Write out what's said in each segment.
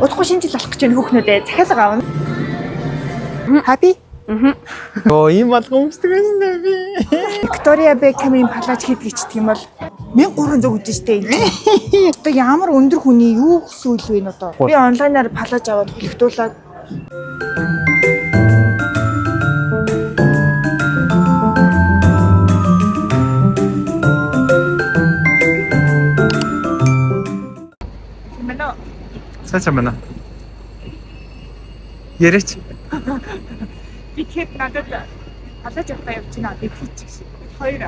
Удахгүй шинэ жил болох гэж байна хүүхнүүдээ. Захиалга авна. Happy? Оо, ийм болгон өмсдөг байсан даа би. Виктория Бекхэмийн палаж хийдгийчдэг юм бол 1300 гэж штэ. Одоо ямар өндөр хүний юу хүсвэл вэ н одоо? Би онлайнаар палаж аваад хөлөгдүүлээд. Мэнэ. Сайн сайн байна. Яриач. Би тэгэхэд надад палаж авах явж байна. Би тийч. Бид хоёр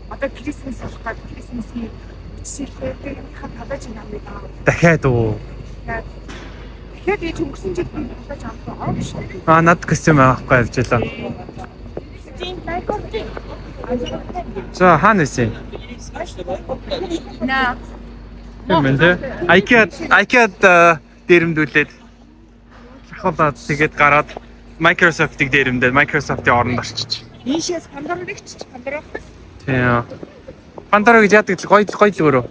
одоо Christmas болох гээд Christmas-ийн үчирхээтэй юмхаа палаж авъя даа. Дахиад уу. Тэгэхээр яаж өнгөрсөн жил би палаж авах аа шүү дээ. Аа, над костюм авахгүй явж байлаа. Тийм найкор. За, хаана байсан? На. Тийм байна те. IKEA дээрэмдүүлээд шахуулаад тэгээд гараад Microsoft-ыг дээрэмдээд Microsoft-ийн оронд орчиж. Ийшээс Pandora нэгч Pandora бас. Тийм. Pandora гэж яадаг л гоё гоё л өөрөө.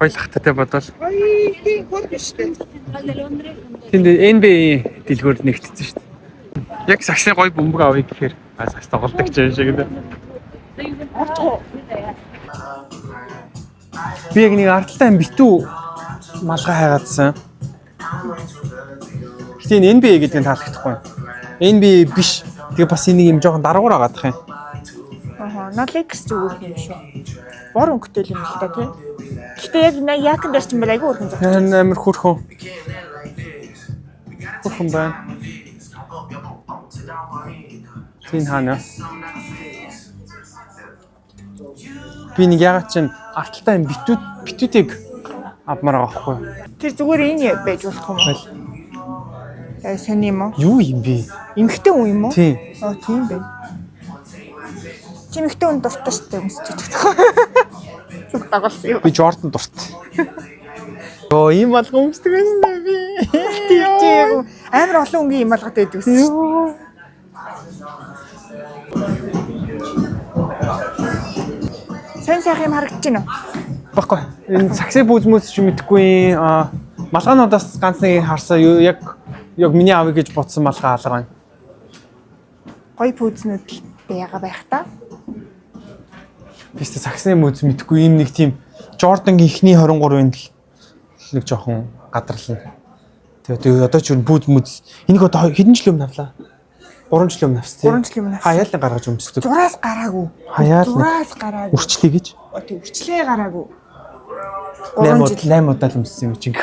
Гоё л хататай бодвол. Гоё тийм хөр биш үү? Тэнд NBA дэлгүүр нэгтсэн шүү дээ. Яг сагсны гоё бөмбөг авъя гэхээр а сагс тоглолдог ч юм шиг нэ. Би яг нэг ардталтай юм битүү малгай хайгаадсан. Гэтэ энэ NBA гэдэг нь таалагдахгүй. NBA биш. Тэгээ бас энийг юм жоохон даргуур агаадах юм. Аа, над Lakers зүгээр юм шүү. Бор өнгөтэй л юм л та тий. Гэтэ яг на яакан дээр ч юм бол айгүй өрхөн зогсож. Энэ амар хөөрхөн. Хөөрхөн байна. Тийм хаана? Би нэг ягаад ч арталтай юм битүүд битүүдийг авмаар байгаа байхгүй юу? Тэр зүгээр энэ байж болох юм уу? Аа, сони юм уу? Юу юм бэ? Эмхтэй хүн юм уу? Тийм. Аа, тийм байна. Чи эмхтэй хүн дуртай шүү дээ өмсөж чадах. Зүг дагуулсан юм. Би Жордан дурт. Йоо, ийм болгон өмсдөг байсан даа би. Тийм тийм. Амар олон өнгийн юм алгатай байдаг гэсэн шүү. Сайн сайхан юм харагдаж байна уу? Баггүй. Энэ сакси бүзмөс ч мэдэхгүй. Аа, малгаануудаас ганц нэг харсан юу яг яг миний авъя гэж бодсон малгай алга байна. Гоё пүүзнүүд л байгаа байх та. Би ч саксны мүз мэдэхгүй ийм нэг тийм Жордангийн эхний 23-ын л нэг жоохон гадарлана. Тэгээ одоо ч юу бүз мүз энийг одоо хэдэн жилийн өмнө авлаа? 3 жилийн өмнө авсан тийм. 3 жилийн өмнө авсан. Хаяал нэг гаргаж өмсдөг. Зураас гараагүй. Хаяал нэг. Зураас гараагүй. Үрчлэе гэж. Тэг үрчлээ гараагүй. 8 3 жил. 8 удаа л өмссөн юм чинь.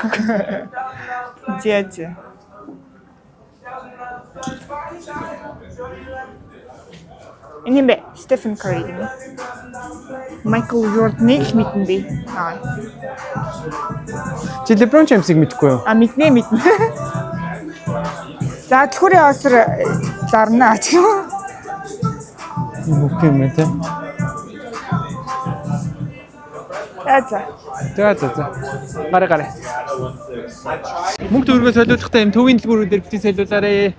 Зя зя. Энэ юм бэ? Стефен Карри гэнэ. Майкл Jordan-ыг л мэднэ би. Аа. Чи LeBron James-ыг мэдэхгүй юу? А мэднэ мэднэ. За түлхүүрийн осор зарнаа ч юм. Бүх юм байна те. За за. За за за. Гараа гараа. Мөнгө төгрөгөө солиулахдаа юм төвийн дэлгүүрүүдээр битгий солиулаарэ.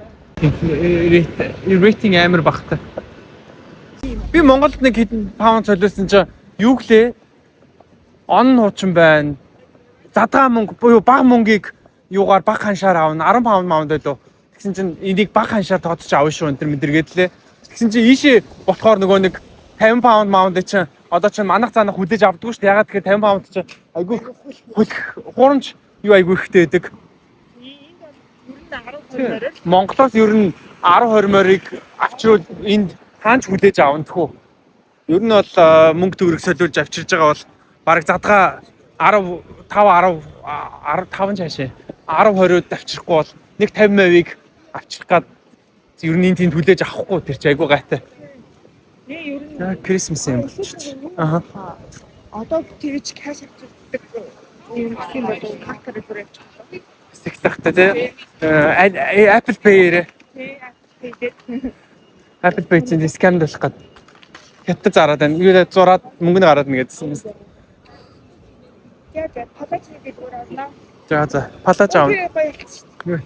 Рейтинг амар багтай. Би Монголд нэг хэдэн паунд солиулсан чинь юу гэлээ? Он хуучин байна. Задгаа мөнгө буюу баг мөнгийг юугаар баг ханшаар авна. 10 паунд маунд байлуу. Тэгсэн чинь энийг баг ханшаар тооцож авна шүү энэ төр мэдэр гэдлээ. Тэгсэн чинь ийшээ болохоор нөгөө нэг 50 паунд маунд чинь одоо чинь манах заанах хүлээж авдаггүй шүү дээ. Ягаад тэгэхээр 50 паунд чинь айгүй хүлэх хуурамч юу айгүй ихтэй байдаг. Монголоос ер нь 10 20 морийг авчруул энд хаанч хүлээж авна тхүү. Ер нь бол мөнгө төгрөг солиулж авчирж байгаа бол бараг задгаа 10 5 10 15 цаашаа 10 20-од авчрахгүй бол нэг 50 мавийг авчрах гад ер нь энэ тэнд хүлээж авахгүй тэр чи айгүй гайтай. За Christmas юм болчих. Аха. Одоо тэгж cash авчирдаг юм гэсэн бол картаар бүр явчих. Сэтгэлтэй тий. Apple Pay-ээр Тий, Apple Pay-дээр. Apple Pay чинь scam болох гад. Хятад зараад байна. Юу зураад мөнгө нь гараад нэгэдсэн юм. За за, палаж нэг дэлгүүр авнаа. За за. Палаж аав. Тэр гоё болчихсон шүү дээ.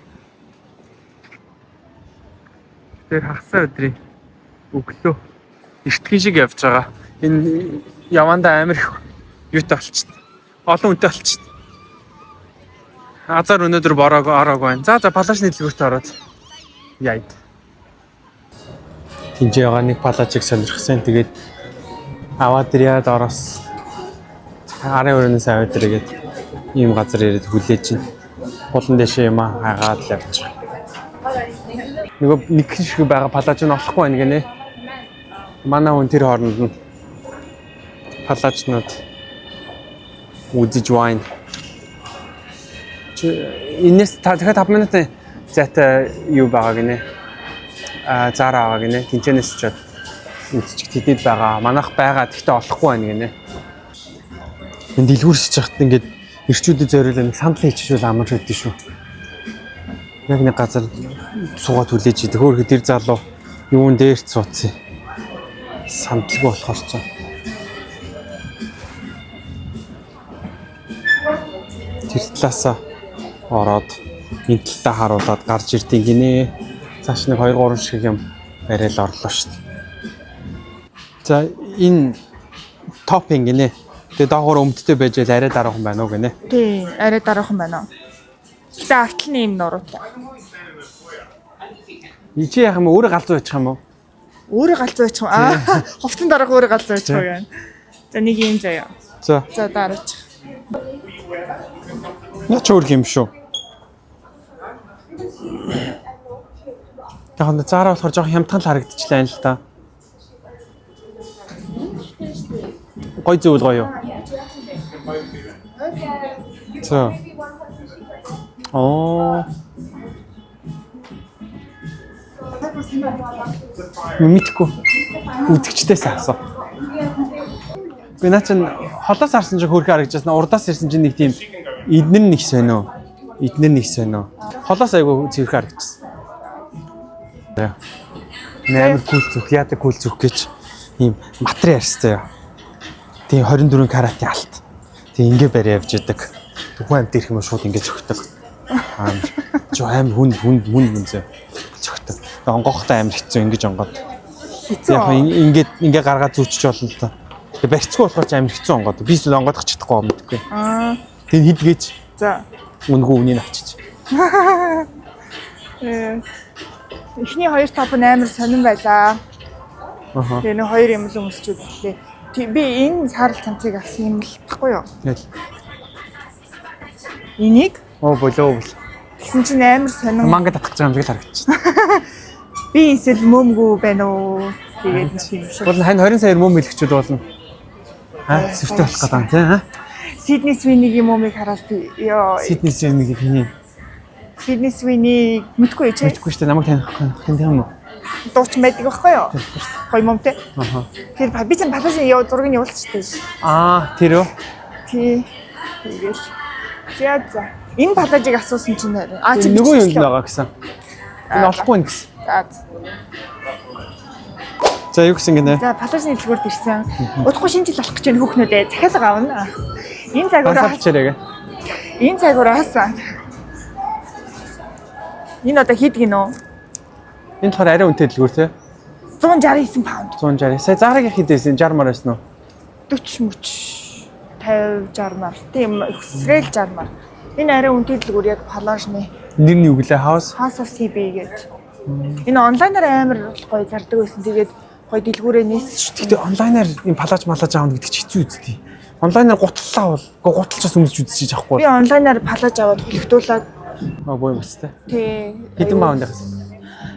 Тэр хагасаа өдрийн өглөө эртхэн шиг явж байгаа. Энэ явандаа амар их юутай болчихно. Олон хүнтэй болчихно. Азар өнөөдөр бороог ороог байна. За, палаажны дэлгүүрт ороод яйд. Тинжээ байгаа нэг палаажийг сонирхсан. Тэгээд аваад ирээд ороос арын өрөөнөөс аваад ирээд ийм газар ирээд хүлээж чинь. Хулан дэшээ юм хайгаад л явж байгаа. Нөгөө нэг шиг байгаа палааж нь олохгүй байна гинэ. Манай хүн тэр хооронд нь палаажнууд үзэж байна. Чи энэс та дахиад 5 минутын зайтай юу байгаа гинэ. А Zara байгаа гинэ. Тинчэнэс ч үзчих тэдэд байгаа. Манайх байгаа. Гэхдээ олохгүй байна гинэ. Энэ дэлгүүрсэж хахад ингээд эрчүүдэд зориулаад нэг сандал хийчихвэл амар шүдэ шүү. Яг нэг газар суугаад хүлээж идэг. Хөөхө тэр залуу юун дээр ч суудсан. Сандалгүй болохоор ч. Тэр талаасаа ороод энэ талтаа харуулад гарч ирдیں гинэ. Цааш нэг 2 3 шиг юм барайл орлоо шүү дээ. За, энэ topping гинэ. Тэгээ доогоор өмдтэй байж л арай дараахан байна уу гинэ. Тий, арай дараахан байна уу. Гэтэ артл нь ийм нуруутай. Чи яах юм, өөрөө галзуу ячих юм уу? Өөрөө галзуу ячих юм. Аа, хувцсан дараах өөрөө галзуу ячих юм байна. За, нэг юм заяа. За. За, дараач. Наа ч өөр юм шүү. Яг нь Zara болохоор жоохон хямдхан л харагдчихлаа юм л та. Гой зүйл гоё юу? За. Оо. Мэдхгүй. Үзэгчдээс асуу. Би наа чин холоос харсан чинь хөөрхөн харагдчихсан. Урдаас ирсэн чинь нэг тийм эднэр нэг сонио. Эднэр нэг сонио. Холоос айгу цэвэрхэн харагдчихсан. За. Амар cool зүх, яадаг cool зүх гэж ийм матри ярьстай яа. Тийм 24 каратын алт. Тийм ингээ барай явж идэг. Тухайн амт ирэх юм шууд ингээ зөгтөг. Амар жоо амар хүн хүн хүн хүн зөө зөгтөг. Тэгээ онгоохтой амар хэцүү ингэж онгоод. Хэцүү. Яг ингээд ингээ гаргаад зүүчж болно л та. Тэгээ барьцгүй болохоор ч амар хэцүү онгоод. Би эсвэл онгоодох чадахгүй юм мэдгүй. Аа. Тэгээ хидгээж За. үнгүй үнийг авчиж. Э, эхний хоёр топ нь амар сонирн байлаа. Аха. Тэгээ нэг хоёр юм л өмсч үзлээ. Тий, би энэ саарл цамцыг авсан юм л баггүй юу? Тэгэл. Энийг Оо болоо бол. тэгсэн чинь амар сонин. Манга татах гэж байгаа юм шиг л харагдчих. Би эсвэл мөмгүү байна уу? Тэгээд нэг юм шиг. Бол хань 20 сая мөм хэлэхчүүд болно. Аа, сүртэй болох гэдэг юм тий. Аа. Сидни Свинигийн мөмийг хараад би ёо. Сидни Свинигийн хин Сидни Свини мэдгүй чи мэдгүй шүү дээ, намайг танихгүй. Тань тийм үү? дуучин байдаг байхгүй юу? Гоё мөмтэй. Аха. Тэр би чинь палажин яа зургийг явуулсан шүү дээ. Аа, тэр үү? Тий. Тэгэл. За за. Энэ палажийг асуусан чинь нэр. А чи нөгөө юм биччихлээ. байгаа гэсэн. Энэ олохгүй юм гэсэн. За за. За, юу гэсэн гинэ? За, палажны дэлгүүрт ирсэн. Удахгүй шинэ жил болох гэж байна хүүхнүүдээ. Захиалга авна. Энэ загвараа Гансаа бичээрэй гэ. энэ загвараас энэ одоо хийдэг нь үү? Энэ болохоор арай үнэтэй дэлгүүр тий. 169 паунд. 160. Сая Zara-гийн хэд байсан? 60 мар байсан уу? 40 мөч 50 60 мар. Тийм өсрөөл 60 мар. Энэ арай үнэтэй дэлгүүр яг палажны Нэр нь юу гэлээ? House. House of CB гэж. Энэ онлайнаар амар гоё зардаг байсан. Тэгээд гоё дэлгүүрээ нээсэн шүү дээ. Гэтэ онлайнаар энэ палаж малаж аавна гэдэг чи хэцүү үсттэй. Онлайнаар гутлаа бол гоо гуталчаас өмсөж үзчихэж авахгүй. Би онлайнаар палаж аваад хөлөгдүүлээд Аа, боо юм өстэй. тий. Хэдэн паунд байсан?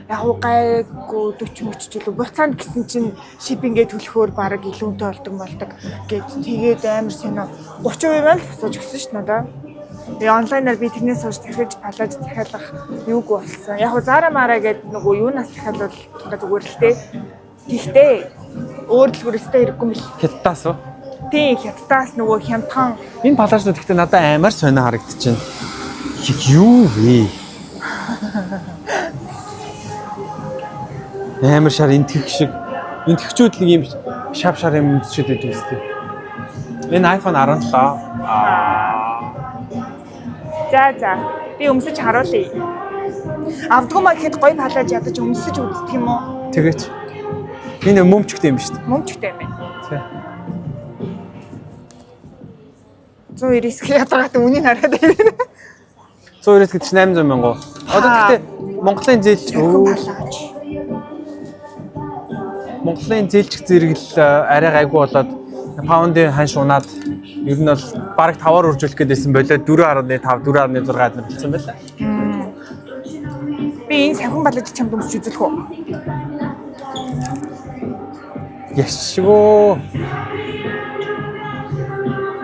Яг уу гайгүй 40 мөч жилүү. Буцаанд гэсэн чинь shipping ээ төлөхөөр бараг илүү үнэтэй болдог болдог гэд тэгээд амар сонио 30% маань л буцааж өгсөн шүү дээ надаа. Тэгээ онлайнаар би тэрнээс хойш захиж палаж захиалах юугүй болсон. Яг уу Zara Mara гэдэг нөгөө юунаас захиалвал ингээ зүгээр л те. Тэгтээ өөр дэлгүүрээсээ хэрэггүй юм бэл. Хятадаас уу? Тийм, хятадаас нөгөө хямдхан. Энэ палажнууд гэхдээ надад амар сонио харагдчихэв. Юу вэ? Амар шар энтгэх шиг. Энтгэхчүүд л нэг юм шав шар юм өмсчихэд байдаг үстэй. Энэ iPhone 17. За за. Би өмсөж харуулъя. Авдгүй маа гэхэд гоё палаж ядаж өмсөж үздэг юм уу? Тэгээч. Энэ мөмчгтэй юм шүү дээ. Мөмчгтэй юм байна. Тий. 199 ядаргаад үнийг хараад байна. 190 гэдэг чинь 800 мянга. Одоо гэхдээ Монголын зээлч Цохин палааж. Монголын зээлчих зэрэглэл арай гайгүй болоод паундын ханш унаад ер нь бол бараг 5-аар үржүүлэх гэдээсэн болоо 4.5 4.6 аднаар болсон байлаа. Би энэ савхан палааж чамд өмсч үзүүлэх үү? Яшгөө.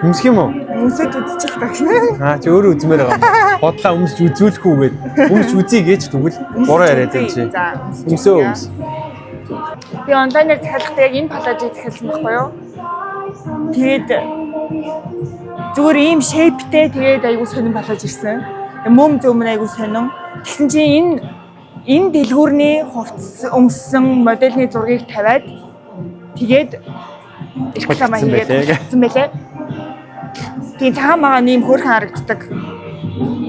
Өмсөх юм уу? Өмсөд үзчих та гэнэ. Аа чи өөрөө үзмээр байгаа юм. Бодлаа өмсч үзүүлэх үү гэд. Өмсч үзье гэж тэгвэл буруу яриад байна чи. За, өмсч Өмсөө үзье. өмс. Би онлайнаар захиалгахдаа яг энэ палаажийг захиалсан байхгүй юу? Тэгээд зүгээр ийм shape тэй тэгээд айгуу сонин палааж ирсэн. Мөм зөм нь айгуу сонин. Тэгсэн чинь энэ дэлгүүрний хувцас өмссөн модельний зургийг тавиад тэгээд реклама Хулигдсан хийгээд байлээ. хулигдсан байлээ. Тийм цагаан магаан ийм хөөрхөн харагддаг.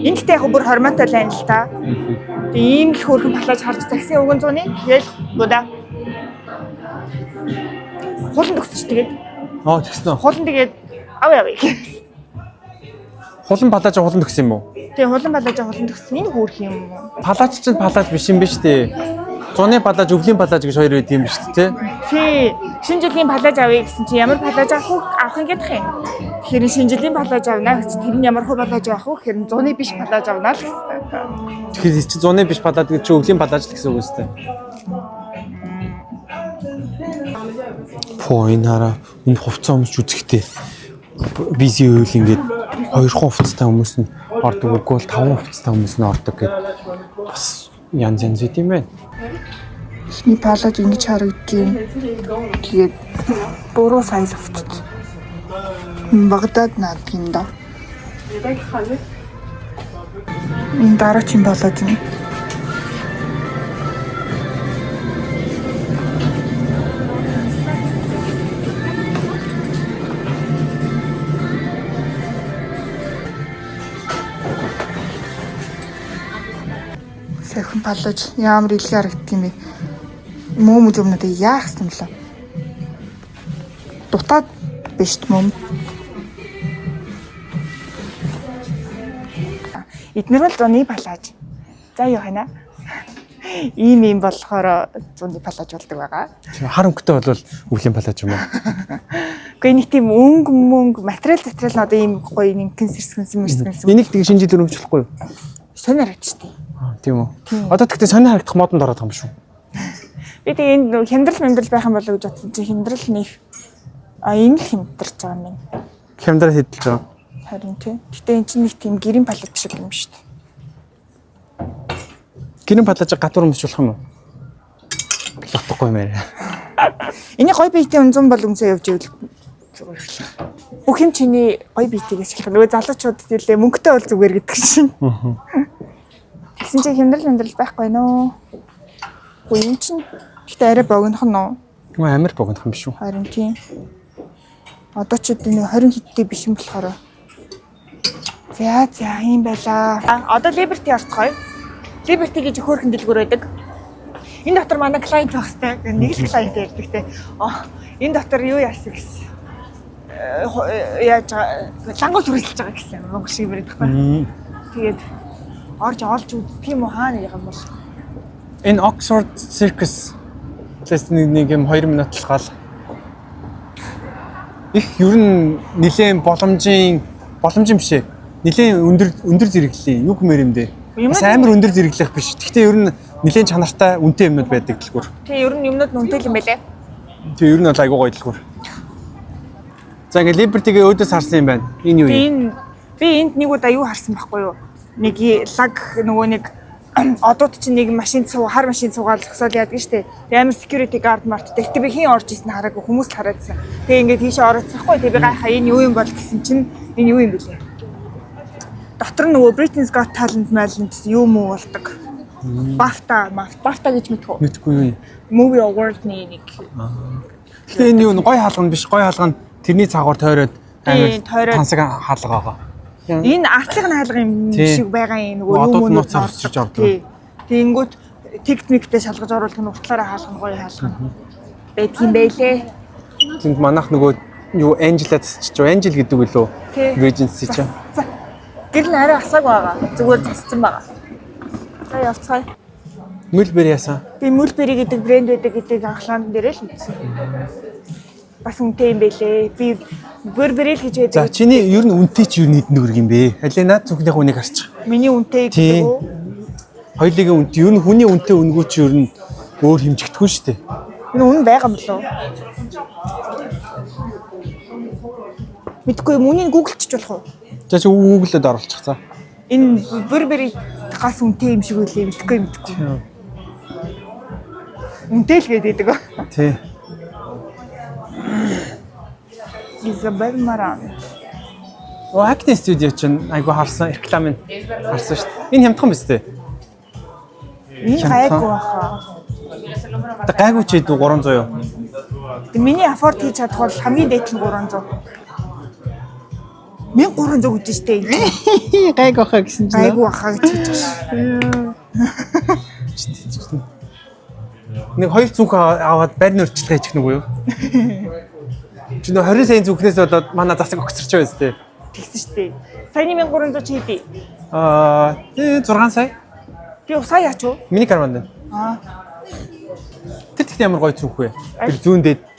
Энэ гэхдээ яг бүр хормоотой лайн л та. Тэгээ ийм л хөөрхөн палааж харж загсын өгөн зууны. Тэгэл будаа. Хулан төгсөж тэгээд Аа тэгсэн үү? хулан тэгээд авъя авъя. Хулан палааж хулан төгсөн юм уу? Тэгээ хулан палааж хулан төгсөн. Энэ хөөрхөн юм уу? Палааж чинь палааж биш юм биш үү? Зуны палааж, өвлийн палааж гэж хоёр байд юм биш үү, тэ? Тий. Шинэ жилийн палааж авъя гэсэн чи ямар палааж авах уу? Авах юм гэдэг юм. Тэгэхээр шинэ жилийн палааж авна гэж тэр нь ямар хөө палааж авах уу? Тэгэхээр зуны биш палааж авна л гэсэн. Тэгэхээр чи зуны биш палааж гэж чи өвлийн палааж л гэсэн үг үстэй. Фо энэ хараа энэ хувцас өмсч үзэхдээ бизи үйл ингээд хоёрхан хувцастай хүмүүс нь ордог үгүй бол таван хувцастай хүмүүс нь ордог гэд бас янз янз юм байна. Эхний палааж ингэж харагдаж байна. Тэгээд буруу size авчиж. Багдад наад юм да. Энэ дараагийн палааж юм. Сайхан палааж ямар илгээ харагддаг юм бэ? Мөөм юм надад яах юм лээ. Дутаад биш мөм. Эднэр бол зуны палааж. За юу хана? Ийм ийм болохоор зуны палааж болдог байгаа. Хар өнгөтэй бол өвлийн палааж юм уу? Гэхдээ нэг тийм өнгө мөнгө материал материал нь одоо ийм гоё нинхэн сэрсгэнсэн мэрсгэнсэн. Энийг тэг шинэ жил өрөмж болохгүй юу? Сонь харагдчихтий. Аа, тийм үү. Одоо тэгтээ сонин харагдах модонд ороод байгаа юм шүү. Би тэгээ энд нөө хямдрал мямдрал байх юм болоо гэж бодсон чинь хямдрал нэх а энэ л хямдарч байгаа юм байна. Хямдрал хэдэлж байгаа. Харин тий. Гэтэ эн чинь нэг тийм гэрийн палааж шиг юм шүү дээ. Гэрэн палааж гадуур өмсч болох юм уу? Болохгүй юм яриа. Эний гой биетэй үнзэн бол өмсөө явж ивэл зүгээр л. Бүх юм чиний гой биетэйгээс шалтгаан. Нөгөө залуучууд хэлээ мөнгөтэй бол зүгээр гэдэг чинь. Тэгсэн чинь хямдрал хямдрал байхгүй нөө. Үгүй юм чинь гэтэ арай богинохон нөө. Юу амар богинохон юм биш үү? Харин тийм. Одоо ч одоо нэг 20 хэдтэй биш юм болохоор. За за юм байла. Одоо Liberty орцгоё. Liberty гэж хөөрхөн дэлгүүр байдаг. Энэ дотор манай client байх хэвээр. Нэг л client ярьдаг те. Аа энэ дотор юу яасан гэсэн. Яаж байгаа лангуул түрээсэлж байгаа гэсэн монгол шиг яриад байхгүй. Тэгээд орж олж үздэг юм уу хаана юм бол. Энэ Oxford Circus лээс нэг юм 2 минут л гал. Их ер нь нэлээд боломжийн боломжийн биш ээ. Нэлээд өндөр өндөр зэрэглэлийн юу гэмээр юм дээ. Юмнууд Бас амар өндөр зэрэглэх биш. Гэхдээ ер нь нэлээд чанартай үнэтэй юмнууд байдаг дэлгүүр. Тэгээ ер нь юмнууд нь үнэтэй л юм байлээ. Тэгээ ер нь бол айгуу гоё дэлгүүр. За ингээд Liberty-гээ өөдөөс харсан юм байна. Энэ юу Би юм? энэ би энд нэг удаа юу харсан байхгүй юу? Нэг лаг нөгөө нэг одууд чинь нэг машин суу хар машин суугаал зогсоол яадаг штэ. Тэгээ амар security guard март. Тэгтээ би хэн орж ирсэн хараагүй хүмүүс л хараадсан. Тэгээ ингээд тийшээ ороодсон хгүй. Тэгээ би гайхаа энэ юу юм бол гэсэн чинь энэ юу юм бэлээ. Дотор нь нөгөө Britain's Got Talent майланд юу муу болдог. BAFTA, BAFTA гэж мэдхүү. Мэдгүй юу юм. Movie Award-ны нэг Гэхдээ энэ юу н гой хаалга нь биш. Гой хаалга нь тэрний цагаар тойроод Тийм, тойроод. тансаг хаалга байгаа. Энэ артлын хаалга юм Тий. шиг байгаа юм нөгөө Одууд юм уу нууцаар өсөж ордог. Тий. Тэнгүүт техниктэй шалгаж оруулах нь уртлаараа хаалга нь гоё хаалга нь байдаг юм байлээ. Тэнд манайх нөгөө юу Angela засчих. Angel гэдэг үлээ. Тий. Regency чи. За. Гэрэл нь арай асаагүй байгаа. Зүгээр засцсан байгаа. За, явцгаая. Mulberry яасан? Би Mulberry гэдэг брэнд байдаг гэдгийг анхлаан дээрээ л мэдсэн. Бас үнэтэй юм бэлээ. Би Burberry л гэж За, байдаг. чиний ер нь үнэтэй чи юу нийт нүрг юм бэ? Алей наад зүгнийх үнийг харчих. Миний үнэтэй Тийм. гэдэг үү? Хоёулын үнэтэй. Ер нь хүний үнэтэй үнэгүй чи ер нь өөр хэмжигдэхгүй шүү дээ. Энэ үнэн байгаа юм болов уу? Мэдгүй юм. Үнийг гуглчж болох уу? За, чи Google-д оруулчих за. Энэ Burberry гас үнэтэй юм шиг үлээ. Мэдгүй, мэдгүй. Үнэтэй л гэдэг. Тий. Isabel Marant. Оо, Acne Studio чинь айгу харсан, рекламыг харсан шүү дээ. Энэ хямдхан биз дээ. Энэ гайгүй баха. Та гайгүй ч идэв 300 юу? Тэг миний afford хийж чадах бол хамгийн дээд нь 300. 1300 гэж штэ. Гайгүй хаа гэсэн Гайгүй баха гэж хэлж байгаа ш. Нэг хоёр зүнх аваад байрны урьдчилгаа хийчих нүгүү юу? Чи нөө 20 сая зүнхнээс болоод манай засаг огцорч байгаа зү. Тэгсэн штэ. Саяны 1300 чи хэдий? Аа, 6 сая. Би усаа яач уу? Миний карманд байна. Аа, Тэр тэгт ямар гоё зүнх вэ? Тэр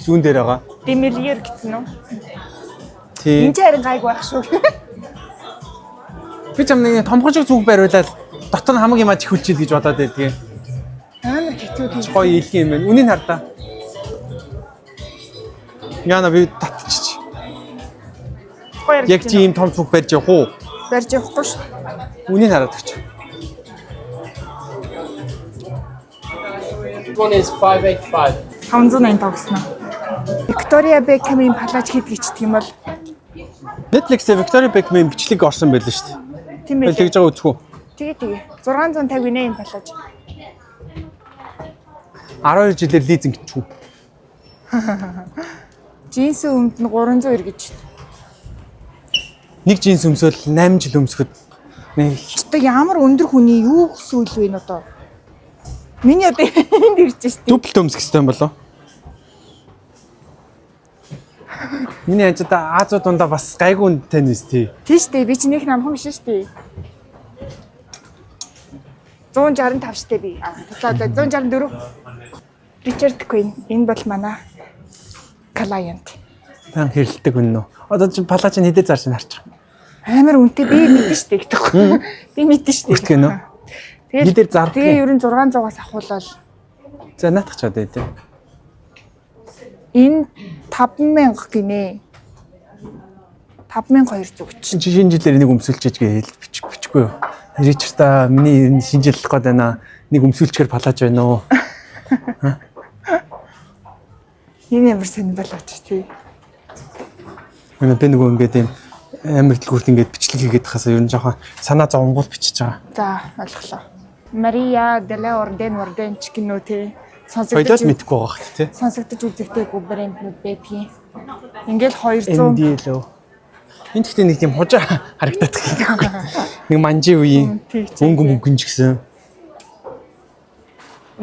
зүүн дээр байгаа. DeMellier гэсэн үү? Тий. Энэ ч харин гайгүй байх шүү. Би ч юм нэг томхон шиг зүнх бариулаад дотор нь хамаг юмаа чихүүлчихэл гэж бодоод байдгийг. Амар хэцүү тийм. Гоё илгийн юм байна. Үнийг хар та. Яна би татчих. Гоё. Яг чи ийм том зүнх барьж явах уу? Барьж явахгүй шүү. Үнийг хараад өгч. One is 585. 585 гэсэн үү? Victoria Beckham-ийн палаж хэд гिचдэг юм бол? Netflix-ээ Victoria Beckham-ийн бичлэг орсон байлаа шүү дээ. Тийм Тэгж ээ. байгаа үзэх үү? Тэгээ тэгээ. 650 гинэ энэ палаж. 12 жилээр лизинг чүү. Джинсэн өмд нь 390 гэж. Нэг джинс өмсөөл 8 жил өмсөхөд нэг Одоо ямар өндөр хүний юу хүсвэл вэ энэ одоо? Миний одоо энд ирж штэ. дублт өмсөх хэрэгтэй юм болов. Миний анжидаа Азууд дундаа бас гайгүй үнэтэй нэс тий. Тийм штэ. Би чи нэг намхан биш штэ. 165 штэ би. Аа, за 164. Richard Quinn энэ бол манай client. Тан хэрэлдэг үнэн үү? Одоо чи палаж нь хэдэ зарж харчих. Амар үнэтэй, би мэдэн штэ гэдэг. Би мэдэн штэ. Хүртэх гэнэ үү? Тэгэл Хэдээр зарддаг тэгээ юм? ер нь 600-аас ахуулаад За, наатах ч одоо тий. энэ 5000 гинэ. 5200 гэж. Чи шинэ жилээр нэг өмсөлчиж гээ хэл бичихгүй юу? Ричард, миний энэ шинэ жил болох гээд байна. Нэг өмсөлчгээр палаж байна уу? Энэ ямар сонир болооч тий. Манай би нөгөө ингээд юм амар дэлгүүрт ингээд бичлэг хийгээд тахасаа ер нь жоохон санаа зовонгуул бичиж байгаа. За, ойлголоо. Maria de la Orden Orden ч гинөө тий. Хоёлоо Сонсогдож л мэдэхгүй байгаа хт тий. сонсогдож үзэгдээгүй брэнднүүд байдгийн. Ингээл 200 MD лөө. Энэ гэхдээ нэг тийм хужаа харагдаад байгаа. Нэг манжи үеийн тий, тий, өнгө мөнгөн ч гэсэн.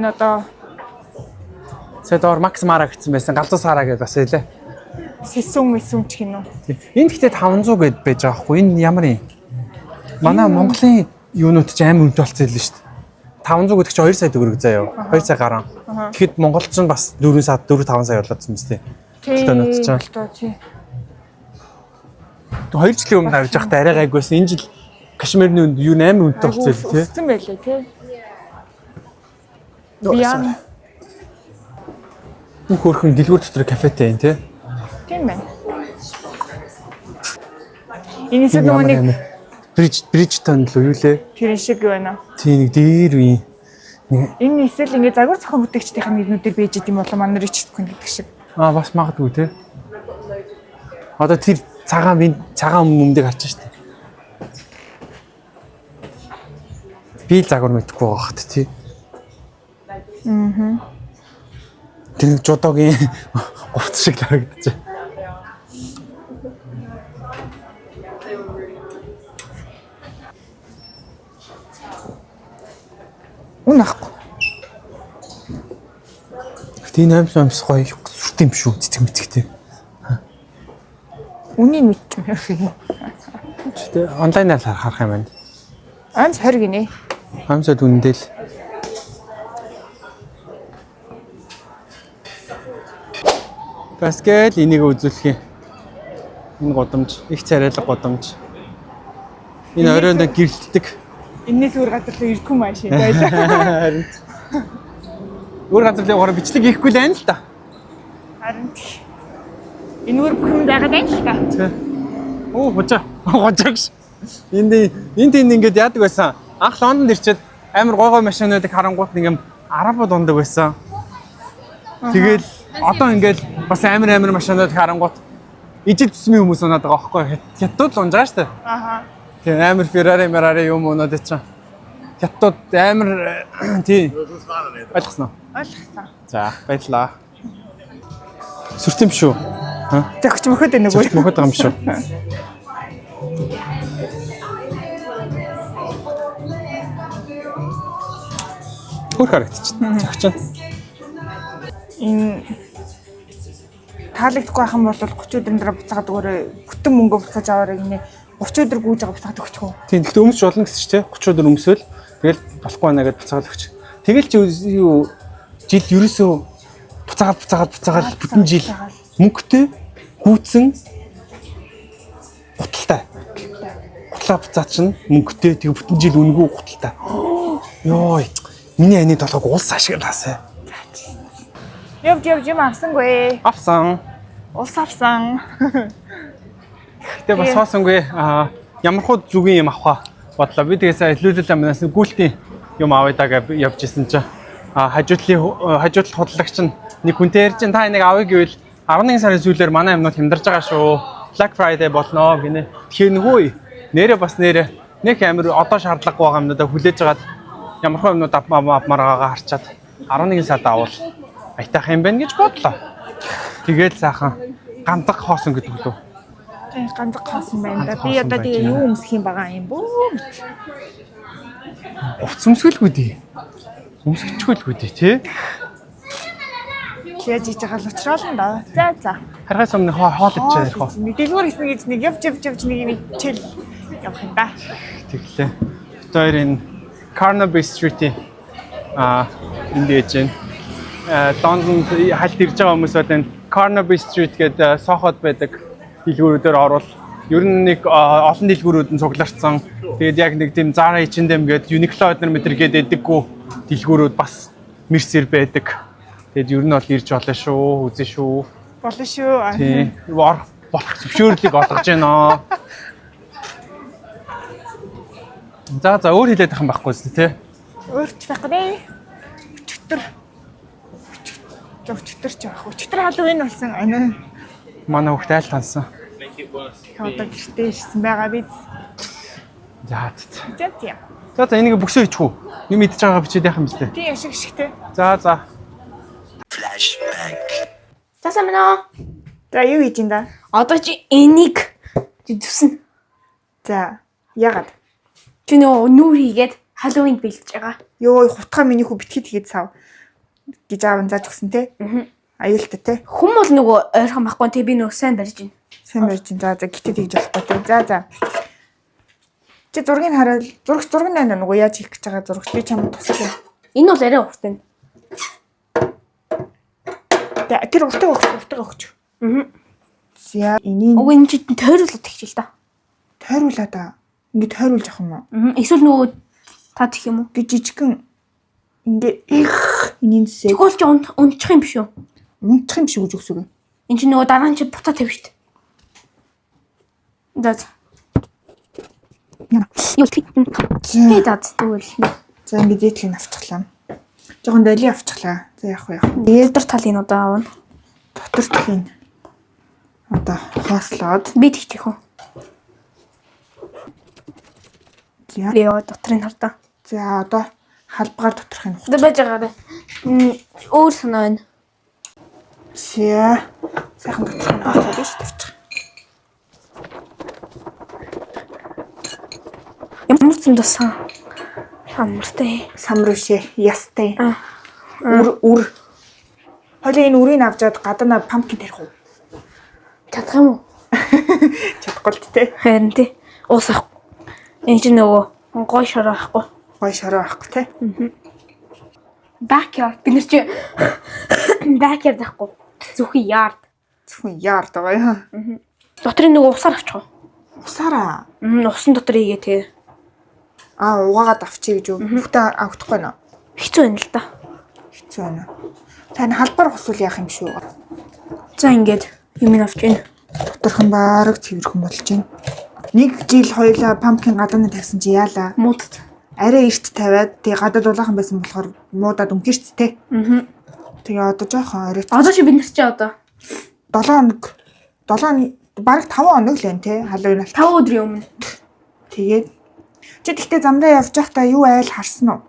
Энэ одоо Сая доор Max Mara гэсэн байсан. Галзуу сараа гэдээ бас байлаа. Sessun мэсүн ч гинөө. Тий. Энэ гэхдээ 500 гэд байж байгаа хгүй. Энэ ямар юм? Манай Монголын юунууд ч амар үнэтэй болсон юм л шүү дээ. 500 гэдэг чинь 2 сая төгрөг заяа. 2 сая гарan. Тэгэхэд Монголд ч бас 4 сая 4 5 сая болоодсон мэт тий. Тий. Бэлтөнүүд ч. Бэлтөө, тий. 2 жилийн өмнө авч байхдаа арай гайгүйсэн. Энэ жил кашмирны үнд юу амар үнэтэй болсон юм тий. Өссөн байлээ тий. Биан Бүх хөөрхөн дэлгүүр дотор кафетэй юм тий. тийм байна. Энэсээ нөгөө нэг Брижтон л юу лээ? тэрэн шиг байна. Тий, нэг дээр үе. Энэ эсвэл ингээ загвар зохион бүтээгчдийн нэрнүүдээр байж идэм болоо манай Ричард Квин гэдэг шиг. Аа, бас магадгүй тий. Одоо тэр цагаан бин цагаан өмдөг харж штэ. Би л загвар мэдэхгүй байгаа хат тий. Аа. Тэр нэг жудогийн хувцас шиг л харагдчих. Үн ахгүй. Гэтэ энэ амьс амьс гоё сүрт юм шүү, цэцэг мэцэгтэй. Үнийг мэдчих юм. Тэ онлайнаар харах юм байна. Онц 20 гинэ. Хамсад үнэндээ л. Баскет энийг үзүүлэх юм. Энэ гудамж, их царайлаг гудамж. Энэ оройн гэрэлтдэг. Энээс өөр газар руу ирэхгүй маш юм байлаа. Харин. Өөр газар руу явахаар бичлэг хийхгүй л байна л да. Харин тий. Энэ өөр бүх юм байгаад байна л та. Тэ. Оо хужаа. Хужаа гэж. Энд энд тэнд ингээд яадаг байсан. Анх Лондонд ирчээд амар гой гой машинуудыг харангуут нэг юм арабууд ундаг байсан. Тэгэл одоо ингээд бас амар амар машинууд харангуут ижил төсмийн хүмүүс унаад байгаа байхгүй. Хятад л унж байгаа шүү дээ. Аха. Тийм амар Ferrari Ferrari юм унаад чинь. Хятад амар тийм ойлгосноо. Ойлгосон. За баярлаа. Сүрт юм шүү. Ха? Зөгч мөхөд байна Зүрх үгүй. мөхөд байгаа юм шүү. Хөр харагдчихна. Зогч. Энэ таалагдахгүй байх юм бол 30 өдрийн дараа буцаагаад өгөөрэй. Бүтэн мөнгө буцааж аваарай гинэ. 30 өдөр гүйж байгаа буцаад өгчих үү? Тийм гэхдээ өмсч болно гэсэн чи тэ 30 өдөр өмсөөл тэгэл болохгүй байна гэдээ буцаагаад өгч. Тэгэл чи юу жил ерөөсөө буцаагаад буцаагаад буцаагаад бүтэн жил мөнгөтэй гүйтсэн гуталтай. Гутлаа буцаа чинь мөнгөтэй тэг бүтэн жил үнэгүй гуталтай. Йой миний аны толгойг улс ашиглаасай. Явж явж юм авсангүй. Авсан. Улс авсан. Гэтэ бас хоосонгүй аа ямар хуу зүгийн юм авах вэ бодлоо. Би тэгээ сая илүүлэл амнаас гүйлтийн юм авъя даа гэж явж исэн чинь аа хажуутлын хажуутлал худалдагч нь нэг хүнтэй ярьж чинь та энийг авъя гэвэл 11 сарын сүүлээр манай юмнууд хямдарч байгаа шүү. Black Friday болноо гинэ. Тэгэхээр нөхөө нэрээ бас нэрээ нэг амир одоо шаардлагагүй байгаа юмнуудаа хүлээж агаад ямар хуу юмнууд авмаар байгаагаа харчаад 11 сард авал аятайх юм байна гэж бодлоо. Тэгээл сайхан ганцаг хоосон гэдэг лүү. Тийм ганцаг хоосон байна да. Ганцаг Би хоосон одоо байж тэгээ байна. юу өмсөх юм байгаа юм бүү? Хувц өмсгөлгүй дээ. Өмсгөчгөлгүй дээ тий. Яаж хийж байгаа л учраална да. За за. Харгай сумны хоол ичээ ярих уу? Нэг дэлгүүр хийсэн гэж нэг явж явж явж нэг юм хичээл явах юм да. Тэглээ. Бид хоёр энэ Carnaby Street-ийн энд яж байна. Лондонд хальт ирж байгаа хүмүүс бол энэ Carnaby Street гэдэг Соход байдаг дэлгүүрүүдээр орвол ер нь нэг олон дэлгүүрүүд нь цугларсан. Тэгээд яг нэг тийм Zara H&M гэдэг Uniqlo эднэр мэтэр гээд эдэггүй дэлгүүрүүд бас мерсер байдаг. Тэгээд ер нь бол ирж болно шүү, үзэн шүү. Болно шүү. Тийм. Орох болох зөвшөөрлийг олгож байна. За за өөр хэлээд байх юм байхгүй зү тий. Өөрч байхгүй нэ. Өчтөр. Өчтөр ч явах. Өчтөр Halloween болсон. Анаа. Манай хүүхд айл тансан. Одоо гэртээ ирсэн байгаа биз. За за. За тийм. За за энийг бөксөө хийчих үү? Юм идэж байгаа бичээд яах юм бэ? Тийм шиг шигтэй. За за. За сайн байна уу? За юу хийж ин да? Одоо чи энийг чи зүснэ. За яагаад? Чи нөгөө нүүр хийгээд Halloween бэлдэж байгаа. Йоо хутгаа миний хүү битгий тэгээд сав гэж аав нь зааж өгсөн те. Аюултай те. Хүм бол нөгөө ойрхон байхгүй те би нөгөө сайн барьж байна. Сайн барьж ин. За за гитээ тэгж болохгүй те. За за. Чи зургийг хараад зураг зураг нь байна нөгөө яаж хийх гэж байгаа зурагт би чамд туслая. Энэ бол арай урт байна. Тэ, Тэр уртыг өгч уртыг өгч. Аа. За энийг Уг энэ чи тойруулаад тэгч л та. тойруулаа да. Ингээ тойруулж авах юм уу? Аа. Эсвэл нөгөө та тэх юм уу? Ингээ жижигхэн ингээ их энийн зэсээ Тэгвэл чи унтчих юм биш үү? унтах юм шиг үж өгсөг. Энд чи нөгөө дараа нь чи буцаа тавь штт. За. за. Яна. Юу тий. За Тий за тэгвэл за ингээ зээтлийг авчихлаа. Жохон дали авчихлаа. За яах вэ яах вэ? Тэгээд дотор талын одоо аавна. дотор талын одоо хоослоод Би тэгчих үү? за Би ёо дотрыг хардаа. за одоо халбгаар доторх нь. Одоо байж байгаарай. Өөр санаа байна. За сайхан доторх нь хоослоод ш тавьчих. Ямар ч юм дасан. Самартай. Самар бишээ ястай. Аа. Үр үр. Хойлоо энэ үрийг авчаад гаднаа pumpkin тарих уу? Чадах юм уу? Чадахгүй л тээ. Харин тий. Уус ах. Энэ чинь нөгөө гой шороо ахгүй. Гой шороо байхгүй те. Backyard бид нар чи backyard ахгүй. Зөвхөн yard. Зөвхөн yard байгаа юм. Дотрын нөгөө усаар авчих уу? Усаараа. Мм усан дотор хийгээ те. Аа, угаагаад авчий гэж юу? Бүтэ авахгүй нөө. Хэцүү байна л да. Хэцүү байна. Та энэ халбар хусвал яах юм шүү. За, ингээд юм авч ийн. Доторх нь бараг цэвэрхэн болж байна. Нэг жил хоёлаа pumpkin гадааны тавьсан чи яалаа. Муудад. Арай эрт тавиад, тэгээ гадаад улаахан байсан болохоор муудаад өмгөрч те. Аа. Тэгээ одоо жоохон орой. Одоо чи бид нар чи одоо 7 хоног, 7, бараг 5 хоног л байна те. Халуун алт. 5 өдрийн өмнө. Тэгээд чи тэгтээ замдаа явж байхдаа юу айл харсан уу?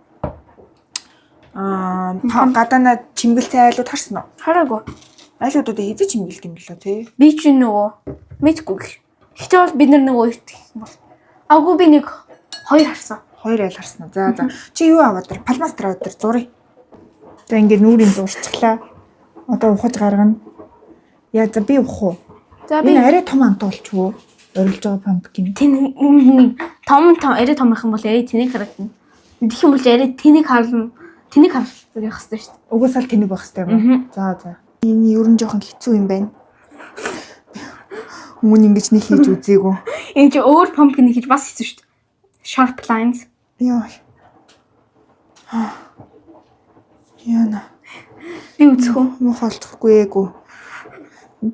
Аа, гадаана чимгэлцэн айлууд харсан уу? Хараагүй. Айлууд одоо хэзээ чимгэлт юм бэлээ те. Би чи нөгөө мэдгүй л. Гэтэ бол бид нар нөгөө эрт гэх юм бол. Агуу би нэг хоёр харсан. Хоёр айл харсан уу? За. Чи юу аваад тэр? Палмастер аваад тэр зуръя. За, ингээд нүрийн зурчихлаа. Одоо ухаж гаргана. Яа, за, би ухах уу? За, би Энэ арай том амт болчихвоо. Орилж байгаа pumpkin. тэн нэг том том арай том их юм бол арай тэнэг харагдана. Тэгэх юм бол арай тэнэг харлна. Тэнэг харлах хэрэгтэй шүү дээ. Угсаал тэнэг байх хэрэгтэй юм уу? За. Энэ ер нь жоохон хэцүү юм байна. Өмнө ингэж нэг хийж үзээгүй. Энэ чи өөр pumpkin хийж бас хэцүү шүү дээ. Sharp lines. Йоо. Яна. Би үзэх үү? Муухай олдохгүй ээгүй.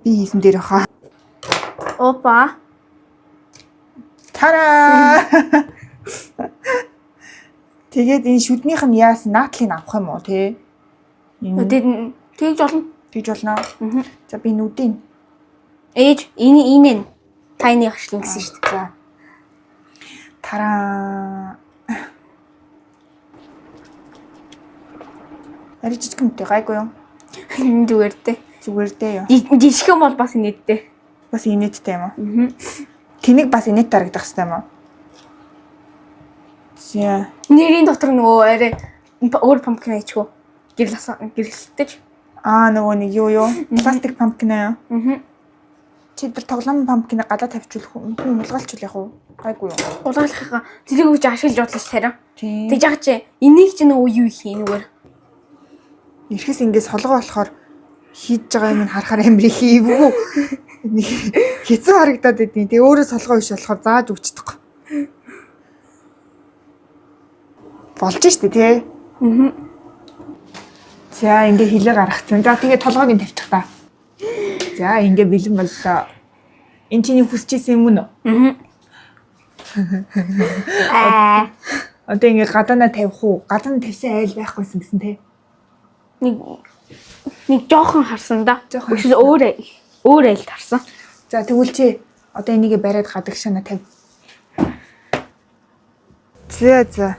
Би хийсэн дээр хаа. Опа. Тара! Тэгээд энэ шүднийх нь яасан, наадлыг авах юм уу те? Энэ Тэгээд тэгж болно. тэгж болно. За, би нүдийн. Ээж энэ энэ нь таны хашлан гэсэн шүү дээ. За. Тараа. Ари жижиг юмтай гайгүй юу? Энэ зүгээр дээ. Зүгээр дээ юу. Жижигхэн бол бас инээдтэй. Бас инээдтэй юм уу? Тэнэг бас инээдтэй харагдах хэрэгтэй юм уу? За. Нэрийн дотор нөгөө арай өөр pumpkin хийчихв. Гэрэл гэрэлтэж. Аа, нөгөө нэг юу юу? Пластик pumpkin аа. Аа. Чи тэр тоглоом pumpkin-ыг гадаа тавьчихвал хүн хулгайлчвал яг уу? Гайгүй юу? Хулгайлахаа тэрийг үуч ашиглаж бодлоо ш тарай. Тийм. Тэг яг чи энийг чи нөгөө юу их юм нүгээр. Ирэхээс ингээд солгоо болохоор хийж байгаа юм нь харахаар амар их эвгүй. Нэг хэцүү харагдаад байдیں۔ Тэгээ өөрөө солгоо биш болохоор зааж өгч чадахгүй. Болж штэ тий. Аа. За, ингээ хилээ гаргацсан. За, тэгээ толгойг нь тавьчих та. За, ингээ бэлэн боллоо. Энэ чиний хүсэж исэн юм уу? Аа. Аа. Одоо ингээ гадаанаа тавих уу? Гадаана тавьсан айл байхгүйсэн гэсэн тий. Нэг нэг жоохон харсан да. Жоохон. Өшөө өөр өөр айлд харсан. За, тэгвэл чи одоо энийгээ бариад гадагшаана тавь. За.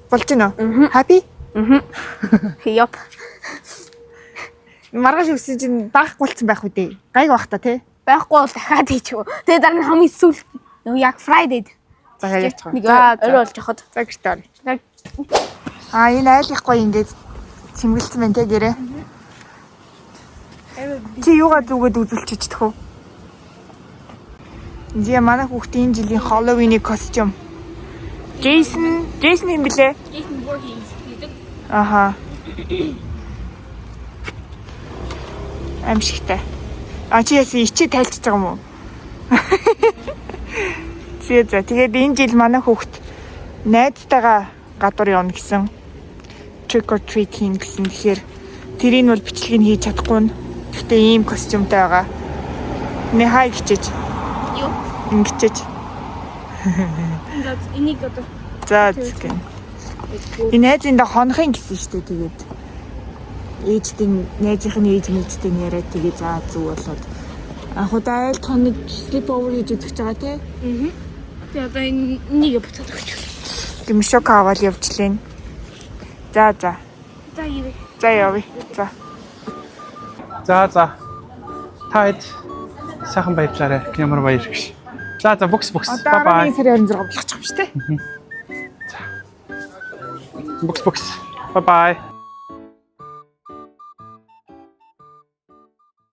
Болж гинэ? Happy? Аа. Yup. Маргааш өссөн чинь байхгүй болсон байх үү дээ. Гайг бах та тий. Байхгүй бол дахиад хийчихв. Тэгээ дараа нь хамгийн сүүл нөгөө яг Friday. За, яачих вэ? Нэг За, орой болж яхад. За, гэртээ оръё. Аа, энэ айлх гоё ингээд чимгэлсэн байна те гэрээ. Чи юугаа зүгээд үзүүлчих чадах уу? Зя, манай хүүхдийн энэ жилийн Halloween-ийн костюм. Jason, Jason юм блэ? Jason Voorhees гэдэг. Аха. Аимшигтай. А, чи яасан, ичээ тайлчж байгаа юм уу? Зэ, за, тэгээд энэ жил манай хүүхд найзтайгаа гадуур явна гэсэн. Trick or treat хийн гэсэн. Тэгэхээр тэрийг бол бичлэгийг хийж чадахгүй нь. Гэхдээ ийм костюмтай байгаа. Нэ хай гिचэж. Юу? Ингэчэж. За, энийг одоо За, гэн. Энэ найзында хонохын гэсэн шүү дээ тэгээд. Ээждэн найзынх нь ээж мэдтэй нь яриад, тэгээ за зүг болоод. Анх удаа айлд хоног sleep over хийж үзэж байгаа тий. Тэгээ одоо энийг буцаад өгч. Тэг мишока аваад явжлээ. За. За, явъя. За, явъя. За. За. Та хэд сайхан баярлаарай. Ямар баяр гэж. За, бүкс бүкс. Одоо Bye bye. 11 сарын 26 болох ч юм шүү дээ. Бүкс бүкс. Bye bye.